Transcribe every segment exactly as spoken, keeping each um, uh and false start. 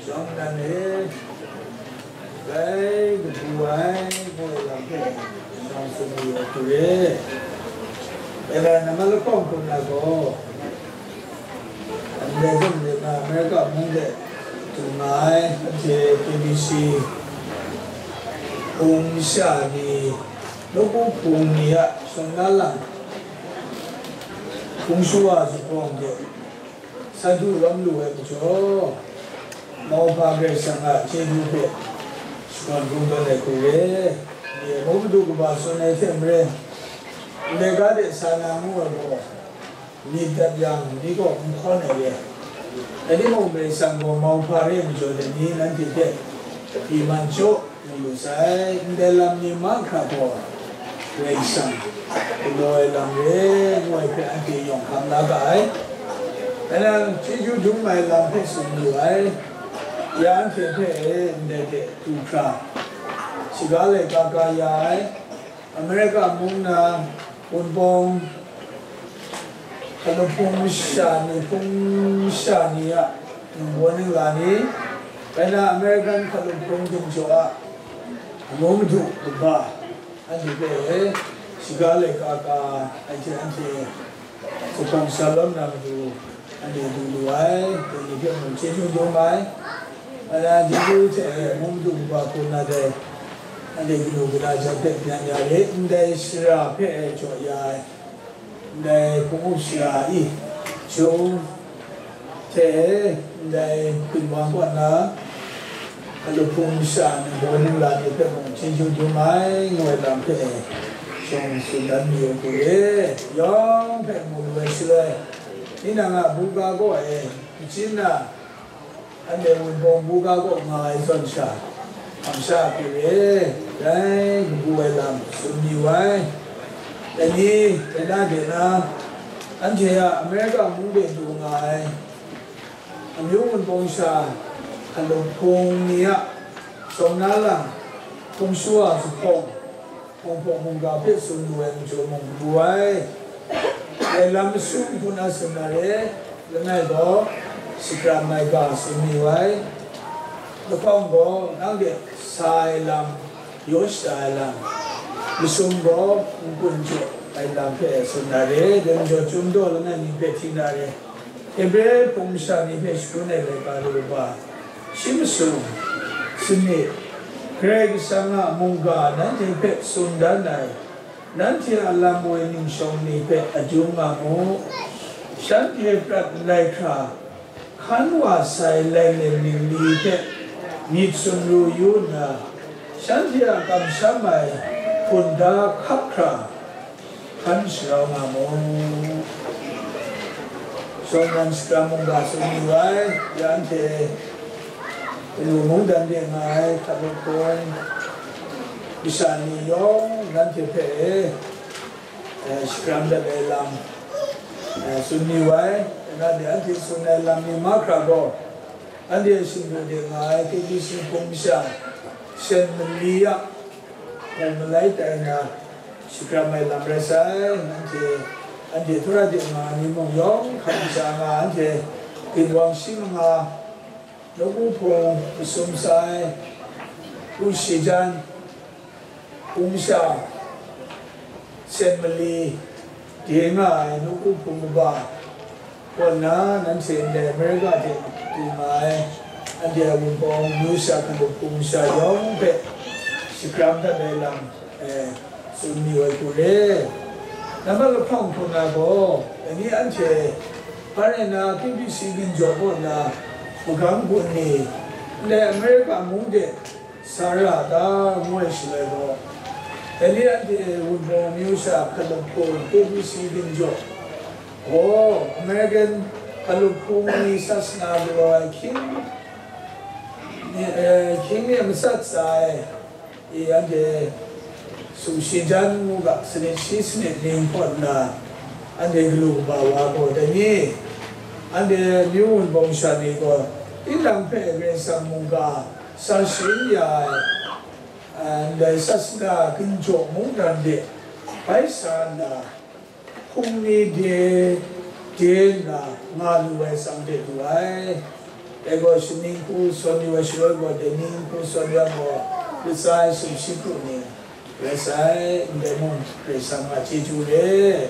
Yawng nan e, rai kabu ai, ngu ai lam hpe, shawng tsun mayu ai hku re. Dai rai, nambat lahkawng hpung na gaw, ndai zawn de na Amerika mung de du nga ai, anhte K B C hpung masha ni, nawku hpung ni a shawng na lam, hpung shawa zuphpawng de, sa du rawm lu ai majaw, Mauhpa Karai Kasang a chyeju hpe shakawn kungdawn ai hku re. Ni e, Madu kaba tsun ai hte maren, ndai ga de sa na ngu ai gaw, myit dat yang, ni gaw n hkawn ai re. Rai timung, Karai Kasang gaw mauhpa re ai majaw, dai ni nanhte hpe pyi man jaw, Lu sai, ndai lam ni mahkra gaw, Karai Kasang galaw ai lam re, ngu ai hpe anhte yawng hkam la ga ai. Ngai nang chyeju dum ai lam hpe tsun lu ai, ya anhte hpe e ndai hte du hkra, shaga laika ka ya ai, Amerika mung na, Wunpawng hkalup hpung masha ni, hpung masha ni a ningbaw ningla ni, rai na American hkalup hpung ginjaw a amu madu kaba, anhte hpe e shaga laika ka ai hte, anhte zuphpawng shalom na matu, anhte du lu ai, dai ni hpe mung chyeju dum ai. Rai na, chyeju hte e amu madu kaba hku na dai, anhte kanu kana jan hpe byan ya re, ndai sara hpe e jaw ya ai, ndai hpung up sara i, Jung hte e ndai ginwang kaw na, hkalup hpung masha ningbaw ningla ni hpe mung chyeju dum ai, ngu ai lam hpe e shawng tsun dan mayu hku re. Yawng hpe mu lu ai shaloi, tinang a buga kaw e, Machyin na, anhte Wunpawng buga kaw nga ai zawn sha, kamsha hku re, rai kabu ai lam tsun mayu ai. Dai ni, dai na de na, anhte a Amerika mung de du nga ai, amyu Wunpawng sha hkalup hpung ni a shawng na lam, hpung shawa zuphpawng, hpawng hpawng mungga hpe tsun lu ai majaw mung kabu ai. Dai lam masum hku na tsun na re, langai gaw shakram ai ga tsun mayu ai. Lahkawng gaw nang de sa ai lam, yaw shada ai lam, masum gaw n-gun jaw ai lam hpe tsun na re, dai majaw Chyum daw langai mi hpe hti na re. Hebre hpung masha ni hpe shangun ai laika lu ai, shi masum, sanit, Karai Kasang a mungga nanhte hpe tsun dan ai, nanhte a lam woi ningshawng ni hpe adun nga mu. Shanhte prat nlai hkra, hkan wa sai lainen ningli hpe myit sumru yu nna, shanhte a kamsham ai hpunda hkap hkra, hkan sharau nga mu. Shawng nnan shakram mungga tsun mayu ai, ya anhte kanu mungdan de nga ai hkalup hpung masha ni yawng nanhte hpe e, eh, shakram dat ai lam, eh, tsun mayu ai. Nna de anhte tsun ai lam ni mahkra gaw, anhte shingkang de nga ai K B C hpung masha, shen mali a, hpung malai tai na, shakram ai lam rai sai, nanhte, anhte htura de nga ai ni mung yawng hkam sha nga, anhte ginwang shi manga, nawku hpung masum sai, hpung shi jan, hpung masha, shen mali, de nga ai nawku hpung kaba, kaw nna, nanhte ndai Amerika hte du nga ai, anhte a Wunpawng myu sha hkalup hpung masha yawng hpe shakram dat ai lam, eh, tsun mayu ai hku re. Nambat lahkawng hpung na gaw, dai ni anhte, Bahrain na K B C ginjaw kaw nna, magam gun ni, ndai Amerika mung de, sa ra ta, ngu ai shaloi gaw, dai ni anhte Wunpawng myu sha hkalup hpung K B C ginjaw gaw, American hkalup hpung ni sasana galaw ai hkying, ni, eh, hkying ni matsat tsa ai, i anhte sumshi jan ngu ga, sanit shi sanit ning kaw nna, anhte galu kaba wa gaw, dai ni, anhte myu Wunpawng sha ni gaw, tinang hpe Karai Kasang mungga, sa sharin ya ai, a, ndai sasana ginjaw mungdan de bai sa nna, hpung ni de, de nna nga lu ai tsang de lu ai. Dai gaw shaning hku sawn yu ai shaloi gaw, dai ni hku sawn yang gaw, latsa ai sumshi hku ni rai sai, ndai mung Karai Kasang a chyeju re.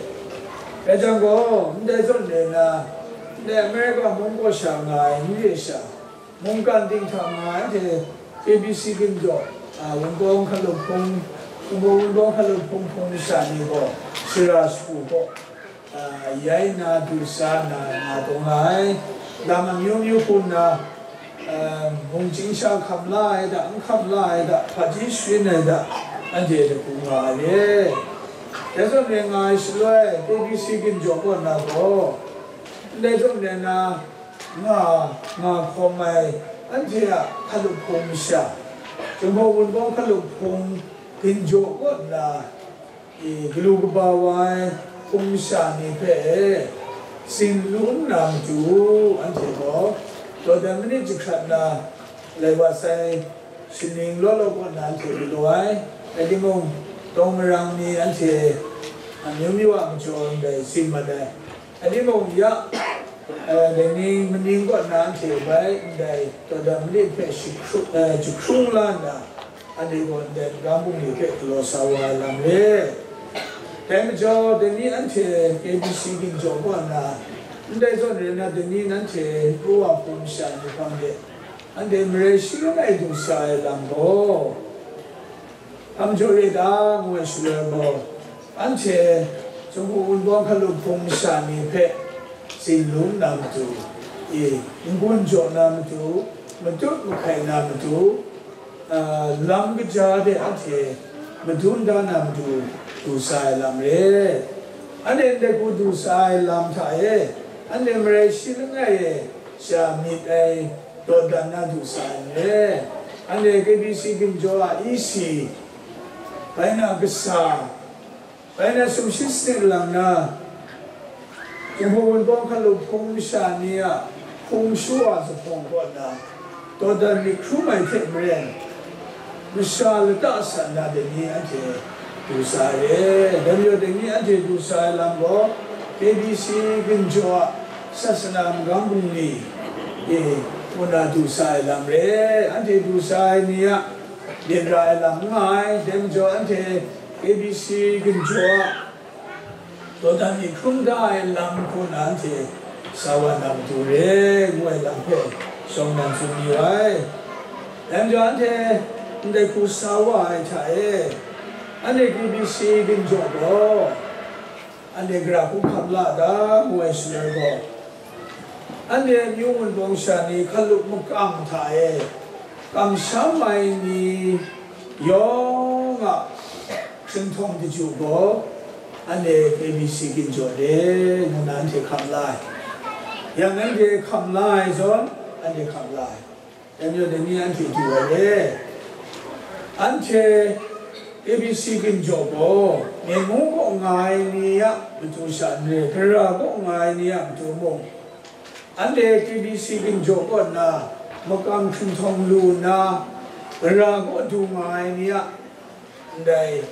Rai jang gaw, ndai zawn rai nna, ndai Amerika mung kaw sha nga ai n re sha, mungkan ting hta nga ai anhte K B C ginjaw, a, Wunpawng Hkalup Hpung, Wunpawng Hkalup Hpung hpung masha ni gaw, shara shagu gaw, a, yai nna du sa nna nga taw nga ai. Lam amyu myu hku nna, a, mung chying sha hkam la ai da, n hkam la ai da, hpaji sharin ai da, anhte dagu nga ai re. Dai zawn rai nga ai shaloi, K B C ginjaw kaw na gaw, ndai zawn rai nna, nga, nga hkawm ai anhte a hkalup hpung masha, Jinghpaw Wunpawng hkalup hpung ginjaw kaw nna, i, galu kaba wa ai hpung masha ni hpe e, tsin lu nna matu, anhte gaw dawdan manit jahkrat na lai wa sai, shaning law law kaw na anhte galaw ai, rai timung, tawng marang ni anhte amyu myu a majaw ndai tsin mat ai. Rai timung, ya, eh, dai ni maning kaw na anhte bai ndai dawdan manit hpe jahkrung, eh, jahkrung la nna, anhte gaw ndai magam bungli hpe galaw sa wa ai lam re. Dai majaw, dai ni anhte K B C ginjaw kaw nna, ndai zawn rai nna, dai ni nanhte Kawa hpung masha ni hpang de, anhte marai shi langai du sa ai lam gaw, hpa majaw re ta ngu ai shaloi gaw, anhte Jinghpaw Wunpawng hkalup hpung masha ni hpe tsin lu nna matu, i, n-gun jaw na matu, matut mahkai na matu, a, lam kaja de anhte madun da na matu du sa ai lam re. Anhte ndai hku du sa ai lam hta e, anhte marai shi langai e sha myit ai dawdan na du sa ai n re. Anhte K B C ginjaw a E C, bai na kasa, bai na sumshi sanit lang na, Jinghpaw Wunpawng hkalup hpung masha ni a hpung shawa zuphpawng kaw na, dawdan myit hkrum ai hte maren, masha lata san na dai ni anhte du sa ai re. Dai majaw dai ni anhte du sa ai lam gaw, K B C ginjaw a sasana magam bungli e, kaw na du sa ai lam re. Anhte du sa ai ni a myit ra ai lam n nga ai. Dai majaw anhte K B C ginjaw a dawdan myit hkrum da ai lam hku na anhte sa wa na matu re, ngu ai lam hpe shawng nnan tsun yu ai. Dai majaw anhte ndai hku sa wa ai hta e, anhte K B C ginjaw gaw, anhte gara hku hkam la ta, ngu ai shaloi gaw, anhte amyu Wunpawng sha ni hkalup makam hta e kamsham ai ni yawng a hkringhtawng daju gaw, anhte K B C ginjaw de, ngu na anhte hkam la ai. Yang anhte hkam la ai zawn, anhte hkam la ai. Dai majaw dai ni anhte du ai re. Anhte K B C ginjaw gaw, myen mung kaw nga ai ni a matu sha n re, gara kaw nga ai ni a matu mung, anhte K B C ginjaw kaw nna makam hkringhtawng lu nna, gara kaw du nga ai ni a ndai,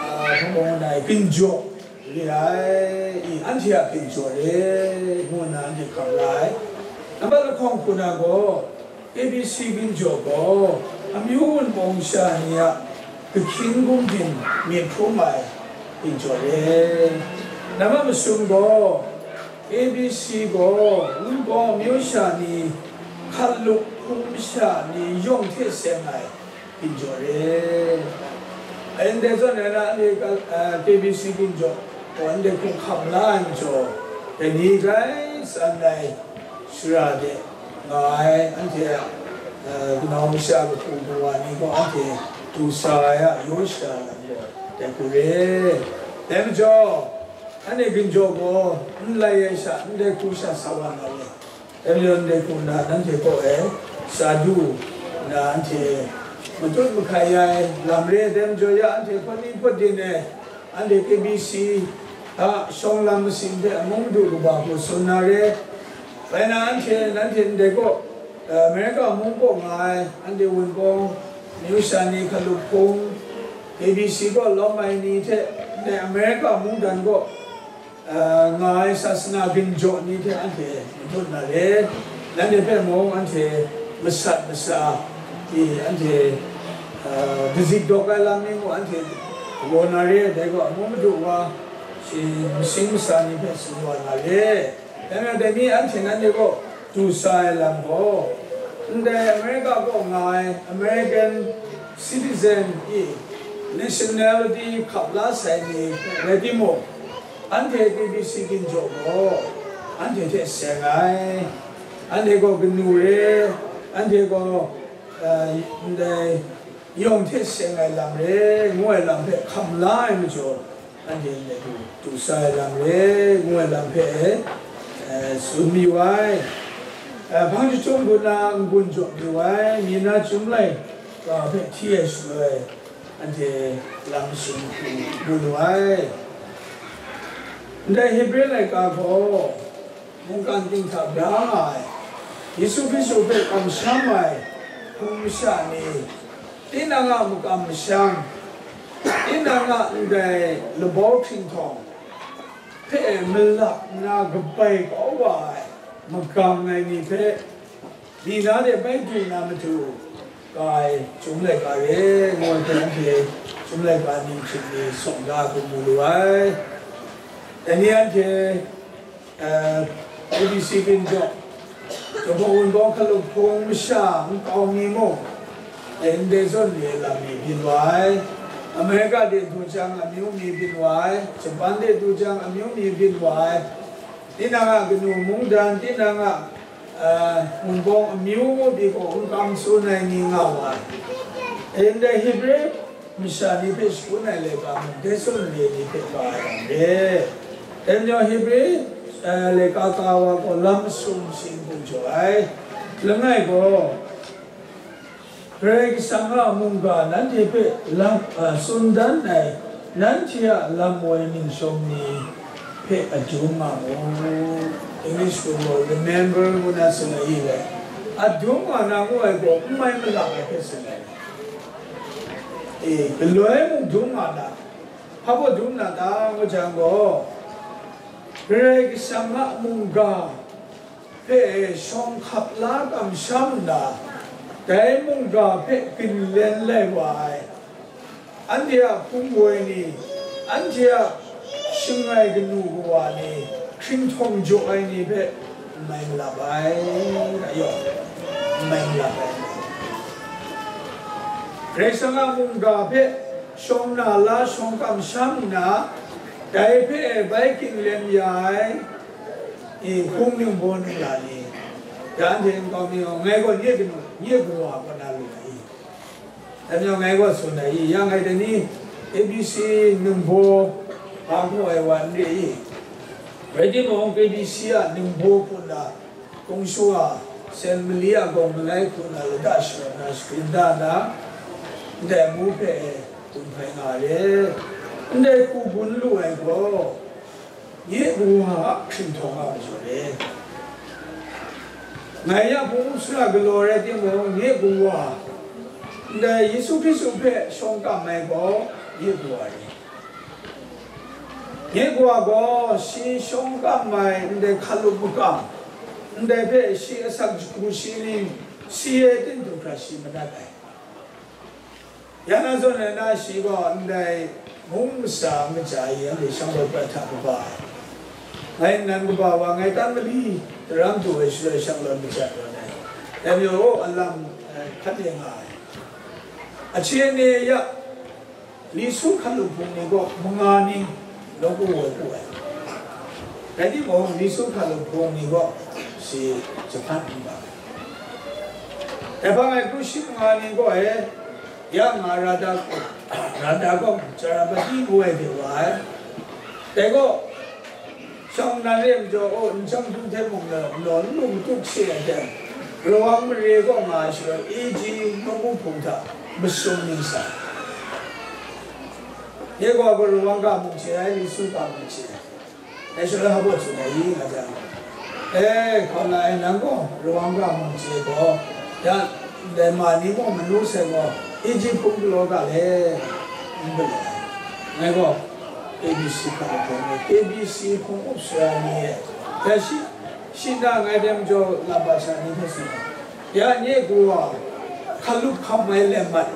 a, hpung hpung nna ginjaw re ai, i, anhte a ginjaw re, ngu nna anhte hkam la ai. Nambat lahkawng hku na gaw, K B C ginjaw gaw, amyu Wunpawng sha ni a kahkyin gumdin myit hkrum ai ginjaw re. Nambat masum gaw, K B C gaw Wunpawng amyu sha ni hkalup hpung masha ni yawng hte seng ai ginjaw re. Ndai zawn rai na, anhte, a, K B C ginjaw gaw ndai hku hkam la ai majaw, dai ni grai tsan ai shara de nga ai, anhte a, a, kanau masha kahpu kawa ni gaw anhte du sa ai a yaw shara lam gaw dai hku re. Dai majaw, anhte ginjaw gaw n lai ai sha, ndai hku sha sa wa na re. Dai majaw ndai hku nna nanhte kaw e sa du nna, anhte matut mahkai ai lam re. Dai majaw ya anhte hpawt ni hpawt din e, anhte K B C a shawng lam masin hte amung madu kaba hku tsun na re. Bai na anhte, nanhte ndai kaw, Amerika mung kaw nga ai, anhte Wunpawng amyu sha ni hkalup hpung, K B C kaw lawm ai ni hte, ndai Amerika mungdan kaw, a, nga ai sasana ginjaw ni hte anhte matut na re. Nanhte hpe mung anhte masat masa, i, anhte, uh, dazik dawk ai lam ni mung anhte galaw na re, dai gaw amu madu wa, shi masing masa ni hpe tsun wa na re. Dai na dai ni anhte nanhte kaw du sa ai lam gaw, ndai America kaw nga ai American citizen i nationality hkap la sai ni rai timung, anhte K B C ginjaw gaw anhte hte seng ai, anhte gaw kanu re, anhte gaw, eh, ndai yawng hte seng ai lam re, ngu ai lam hpe hkam la ai majaw, anhte ndai du, du sa ai lam re, ngu ai lam hpe, eh, tsun mayu ai. Eh, hpang jahtum hku na n-gun jaw mayu ai, mi na chyum lai ga hpe hti ai shaloi, anhte lam sum hku mu lu ai. Ndai Hebre laika gaw, mungkan ting hta bra nga ai, Yesu Hkristu hpe kamsham ai hpung masha ni, tinang a makam masham, tinang a ndai labau hkringhkau hpe malap nna kabai kau wa ai, magang ai ni hpe, ni na de bai du na matu, kai, Chyum laika re, ngu ai hpe anhte Chyum laika ning hkrit ni sawng da hku mu lu ai. Dai ni anhte, eh, A B C ginjaw, Jahpawng Wunpawng hkalup hpung masha nkau mi mung, eh, ndai zawn re ai lam mi byin wa ai. America de du jang amyu mi byin wa ai, Japan de du jang amyu mi byin wa ai. Tinang a kanu mungdan, tinang a, ah, wunpawng amyu pyi gaw n kam tsun ai ni nga wa ai. E, ndai Hebre masha ni hpe shangun ai laika mung, dai tsun re ni hpe ka ai yang re. Dai majaw Hebre, ah, laika ka wa gaw lam masum shing hku jaw ai. Langai gaw, Karai Kasang a mungga nanhte hpe lam, a, tsun dan ai, nanhte a lam woi ningshawm ni hpe adum nga mu. English hku gaw, "Remember," ngu na tsun ai i le, adum nga na ngu ai gaw, n mai malak ai hpe tsun ai. E, galoi mung dum nga na, hpa baw dum na ta ngu jang gaw, Karai Kasang a mungga hpe shawng hkap la kamsham nna, dai mungga hpe ginlen lai wa ai, anhte a hpung woi ni, anhte a shangai kanu kawa ni, hkringhkau jaw ai ni hpe n mai malap ai, a yawng, n mai malap ai. Karai Kasang a mungga hpe shawng na la, shawng kamsham nna, dai hpe bai ginlen ya ai, i, hpung ningbaw ningla ni, ya anhte nkau mi gaw, ngai gaw nye kanu, nye kawa kaw na lu ai i? Dai majaw ngai gaw tsun ai i, ya ngai dai ni A B C ningbaw hpa hku ai wa n re i? Rai timung, K B C a ningbaw hpun na, kungshu a, sen mali a gawng malai hku na, lata sharawt na, shagrin da na, ndai amu hpe e, gun hpai nga re. Ndai hku gun lu ai gaw, nye kawa a hkringhkau a majaw re. Ngai ya hpung sara galaw rai timung, nye kawa, ndai Yesu Hkristu hpe shawng kam ai gaw, nye kawa re. Nye kawa gaw, shi shawng kam ai ndai hkalup makam, ndai hpe shi asak shagu shi ning, si e tindu hkra shi manat ai. Ya na zawn rai na, shi gaw ndai mung masa kaja i anhte shanglawt prat hta kaba ai. Ngai nnan kaba wa, ngai tan mali daram du ai shaloi shanglawt majat rawt ai. Dai majaw, alam, eh, hkat e nga ai. Ahkyen e ya, Li Su hkalup hpung ni gaw manga ning nawku woi ku ai. Rai timung, Li Su hkalup hpung ni gaw shi Jahpan n ba ai. Dai hpang e kru shi manga ni gaw e, ya nga Rada, Rada gaw Charapati ngu ai hte wa ai. Dai gaw, shawng nnan re ai majaw, aw, n chyang htum hte mung law, n law n lu matut she ai jang, Rawang mare kaw nga ai shaloi, Eji nawku hpung hta masum ning sa. Nye kawa gaw Rawang ga mung chye ai, Li Su ga mung chye ai. Dai shaloi hpa baw tsun ai i, nga jang, e, hkaw la ai, nang gaw Rawang ga mung chye gaw, ya, ndai ma ni mung manu sai gaw, Eji hpung galaw ga le, n galaw ai. Ngai gaw, K B C hpa hpung, K B C hpung up sara ni e, ya shi, Shi na ngai dai majaw lam bat sha ni hpe tsun ai. Ya nye gaw hkalup hkam ai lemmat,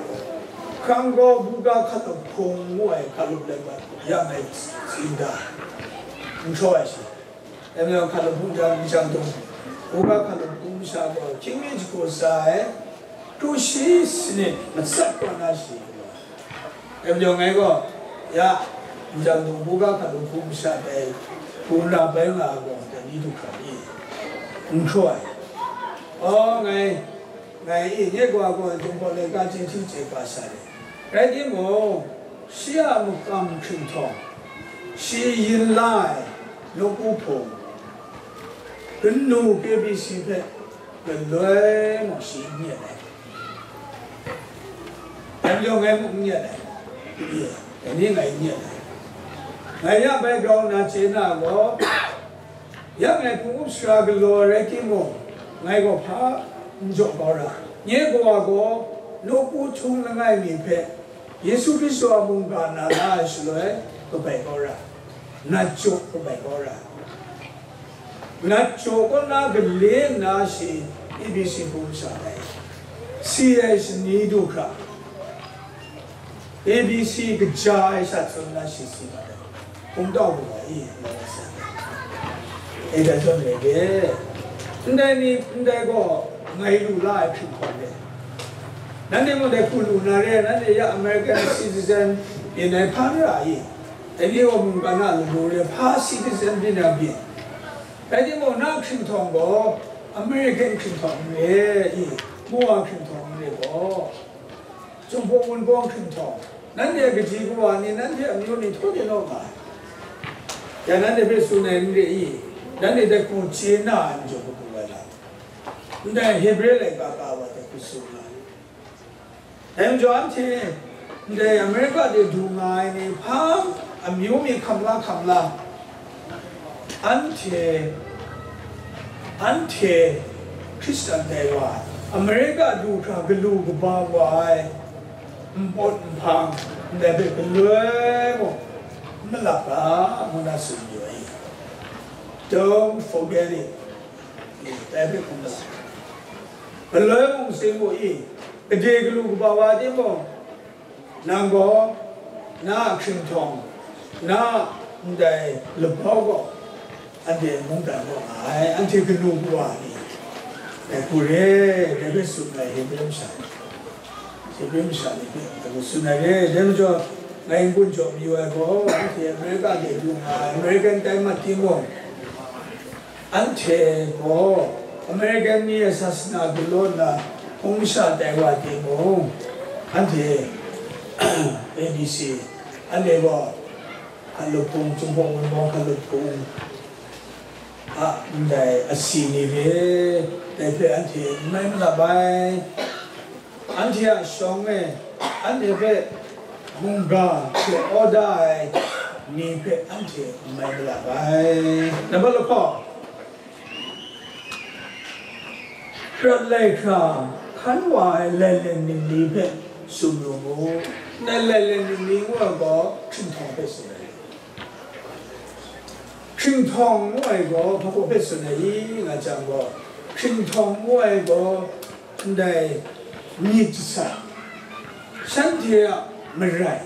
hkrang gaw buga hkalup hpung ngu ai hkalup lemmat, ya ngai tsin da, n hkraw ai shi. Dai majaw hkalup hpung jang, n jang dung, buga hkalup hpung masha gaw hkying mi jahku tsa ai, kru shi sanit matsat kaw na shi. Dai majaw ngai gaw, ya, n jang dung buga hkalup hpung masha dai hpung ra bai nga ai gaw, dai ni du hkra ni, n hkraw ai. Aw, ngai, ngai i, nye gaw gaw, Jinghpaw laika chye hti chye hkra sa ai. Rai timung, shi a makam hkringhtaw, shi yin la ai nawku hpung, kanu K B C hpe galoi mung shi n nyet ai. Dai majaw ngai mung n nyet ai. Dai ni ngai n nyet ai. Ngai ya background na chye na gaw, ya ngai hpung up sara galaw ai rai timung, ngai gaw hpa n jaw kau ra. Nye kawa gaw nawku htung langai mi hpe Yesu Hkristu a mungga na la ai shaloi kabai kau ra, nat jaw kabai kau ra. Nat jaw kaw na gale nna shi A B C hpung sha ai, si ai shani du hkra, A B C kaja ai sha tsun na shi si mat ai, hpung tau lu ai i, ngai sa ai. E, dai zawn re de, ndai ni, ndai gaw ngai lu la ai hpring hkawm re. Nanhte mung dai hku lu na re, nanhte ya American citizen yin ai hpa n ra i? Dai ni gaw mungkan a lamu re, hpa citizen byin ya byin. Rai timung, na hkringhtaw gaw American hkringhtaw n re i, Moa hkringhtaw n re gaw, Jinghpaw Wunpawng hkringhtaw, nanhte a kaji kawa ni, nanhte amyu ni htaw de naw nga ai. Ya nanhte hpe tsun ai n re i? Nanhte dai hku chye na ai majaw kabu ai lam, ndai Hebre laika ka wa dai hku tsun nga ai. Dai majaw anhte ndai Amerika de du nga ai ni hpa, amyu mi hkam la hkam la, anhte, anhte Hkristan dai wa, Amerika du hkra galu kaba wa ai, npawt nhpang ndai hpe galoi mung n malap ga, ngu na tsun yu ai. Don't forget it. Dai hpe hkum malap. Galoi mung tsin mu i, gade galu kaba wa timung, nang gaw na a hkringhtaw, na a ndai labau gaw, anhte mungdan kaw nga ai, anhte kanu kawa ni, dai hku re, dai hpe tsun ai Hebre masha ni, Hebre masha ni hpe dai hku tsun ai re. Dai majaw, ngai n-gun jaw mayu ai gaw, anhte Amerika de lu nga ai, American tai mat timung, anhte gaw American ni a sasana galaw nna hpung masha tai wa timung, anhte A B C, anhte gaw hkalup hpung, Jinghpaw Wunpawng hkalup hpung a ndai asi ni re, dai hpe anhte n mai malap ai. Anhte a shawng e, anhte hpe mungga hte order ai ni hpe anhte n mai malap ai. Nambat lahkawng, hkrat lai hkra hkan wa ai lailai ningli hpe sum yu mu. Ndai lailai ningli ngu ai gaw hkringhtaw hpe tsun ai. Hkringhtaw ngu ai gaw hpa hpe tsun ai i, nga jang gaw, hkringhtaw ngu ai gaw ndai myit jasat, shanhte a marai,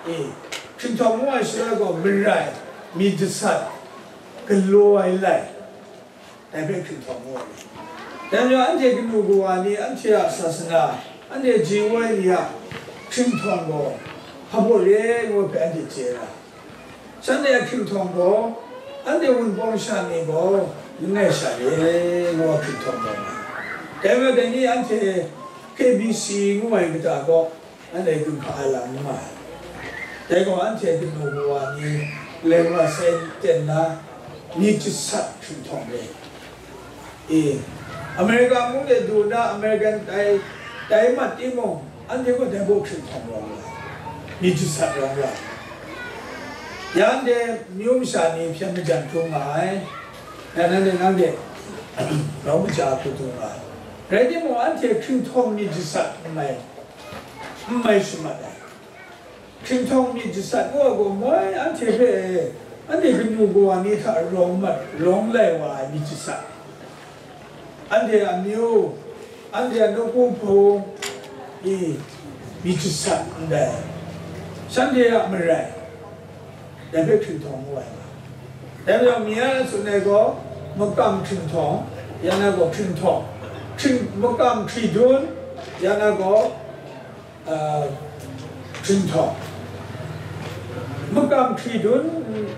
e, hkringhtaw ngu ai shaloi gaw marai, myit jasat, galaw ai lai, dai hpe hkringhtaw ngu ai. Dai majaw, anhte kanu kawa ni, anhte a sasana, anhte ji woi ni a hkringhtaw gaw hpa hpe re ngu hpe anhte chye ra. Shanhte a hkringhtaw gaw, anhte Wunpawng sha ni gaw langai sha re ngu a hkringhtaw gaw nga. Dai majaw, dai ni anhte K B C ngu ai kata gaw, anhte gun hka ai lam n nga ai. Dai gaw, anhte kanu kawa ni, Lai wa sai ten na, myit jasat hkringhtaw re. E, Amerika mung de du nna, American tai, tai mat timung, anhte gaw dai gaw hkringhtaw rawng ra, myit jasat rawng ra. Ya anhte myu masha ni hpyen majan hkrum nga ai, ya nanhte, nanhte grau kaja hku du nga ai. Rai timung, anhte hkringhtaw myit jasat n mai, n mai shamat ai. Hkringhtaw myit jasat ngu ai gaw moi anhte hpe Anhte kanu kawa ni hta rawng mat, rawng lai wa ai myit jasat, anhte a amyu, anhte a nawku hpung, i, myit jasat ndai, shanhte a marai, dai hpe hkringhtawng ngu ai nga. Dai majaw, mi a tsun ai gaw, makam hkringhtawng, ya na gaw hkringhtawng, hkring, makam hkridun, ya na gaw, a, hkringhtawng. Makam hkridun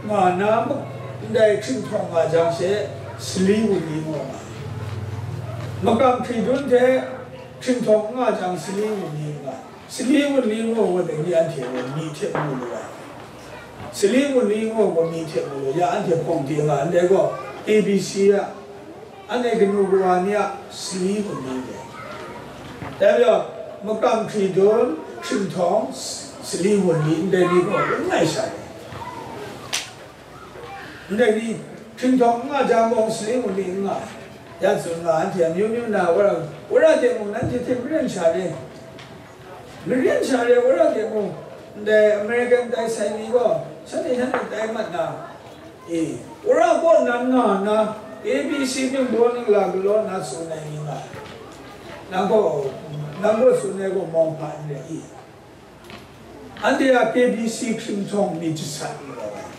nga na, ndai hkringhtawng nga jang she, sali wunli nga nga. Makam hkridun hte hkringhtawng nga jang, sali wunli nga. Sali wunli nga wa dai ni anhte gaw myi hte mu lu ai. Sali wunli nga wa myi hte mu lu, ya anhte hpawng de nga, ndai gaw A B C a, anhte kanu kawa ni a sali wunli re. Dai majaw, makam hkridun, hkringhtawng, sali wunli, ndai ni gaw langai sha re. Ndai ni, hkringhtawng n nga jang mung, sali wunli n nga. Ya tsun nga, anhte amyu myu na, wora, wora de mung, nanhte hte maren sha re. Maren sha re, wora de mung, ndai American tai sai ni gaw, shanhte shanhte tai mat na, e, wora kaw nan nga na, A B C ningbaw ningla galaw na tsun ai ni nga ai. Nang gaw, nang gaw tsun ai gaw mawng hpa n re i? Anhte a K B C hkringhtawng myit jasat n rawng ai.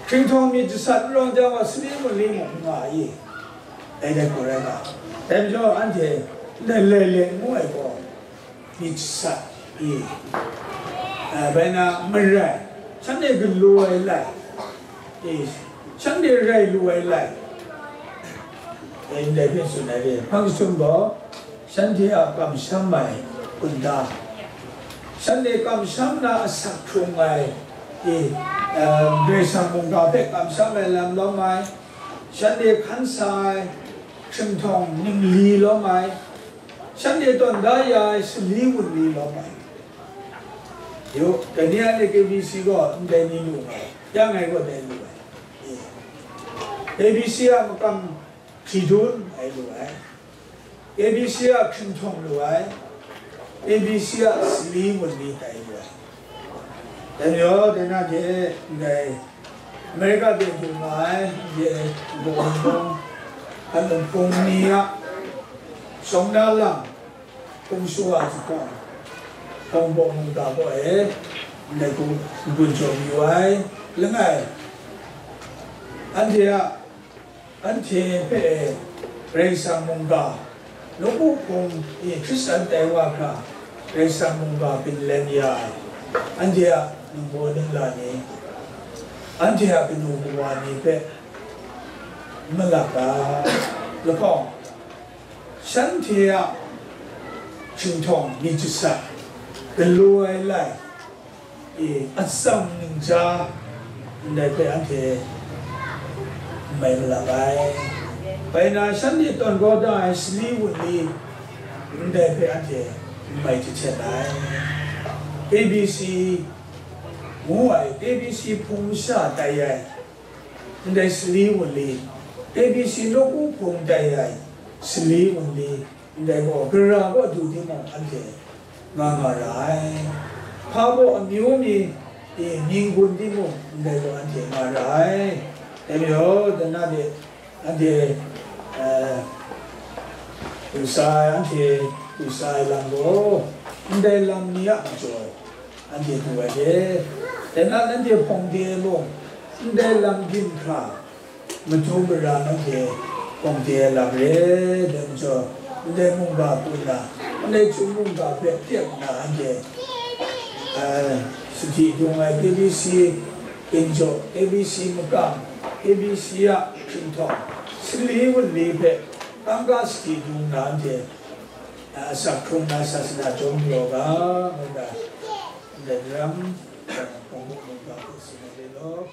Hkringhtawng myit jasat n rawng jang wa, sali wunli mung n nga i? Dai dai gaw rai nga. Dai majaw, anhte ndai lai le ngu ai gaw, myit jasat i, a, bai na marai, shanhte galaw ai lai, e, shanhte rai lu ai lai, e, ndai hpe tsun ai re. Hpang jahtum gaw, shanhte a kamsham ai hkunda, shanhte kamsham na asak hkrung ai, e, a, Karai Kasang mungga hpe kamsham ai lam lawm ai, shanhte hkan sa ai hkringhtawng ningli lawm ai, shanhte tawn da ya ai sali wunli lawm ai. Yu, dai ni a K B C gaw ndai ni lu ai, ya ngai gaw dai lu ai. A B C a makam hkridun ai lu ai, A B C a hkringhtawng lu ai, A B C a sali wunli tai lu ai. Dai majaw, dai na de, ndai America de du nga ai, ye, Bawng Bawng, Hkan Lung Hpung ni a, shawng na lam, hpung shu wa jahpawng, hpawng baw mungga kaw e, ndai hku n-gun jaw mayu ai, langai, anhte a, anhte hpe e, Karai Kasang mungga, nawku hpung e Hkristan tai wa hkra, Karai Kasang mungga byin len ya ai, anhte a ningbaw ningla ni, anhte a kanu kawa ni hpe malak ga, lahkawng, shanhte a hkringhtawng myit jasat, galaw ai lai, e, atsam ningja, ndai hpe anhte n mai malak ai. Bai na, shanhte tawn kau da ai sali wunli, ndai hpe anhte n mai jahten ai. K B C ngu ai, K B C hpung masha tai ai, ndai sali wunli, K B C nawku hpung tai ai sali wunli, ndai gaw gara kaw du timung, anhte nga nga ra ai. Hpa baw amyu ni, e, mying gun timung, ndai gaw anhte nga ra ai. Dai majaw, dana de, anhte, eh, du sa ai, anhte du sa ai lam gaw, ndai lam ni a majaw, anhte du ai hte, dai na nanhte hpawng de ai mung, ndai lam byin hkra, matu mara nanhte hpawng de ai lam re, dai majaw, ndai mungga pru na, ndai chyum mungga hpe tep nna anhte, a, sadi dung ai K B C ginjaw, K B C makam, K B C a hkringhtawng, sali wunli hpe kangka sadi dung nna anhte, a, asak hkrung na sasana chyawm jaw ga, ngu na, ndai daram, hpawng mungga hpe tsun ai re law.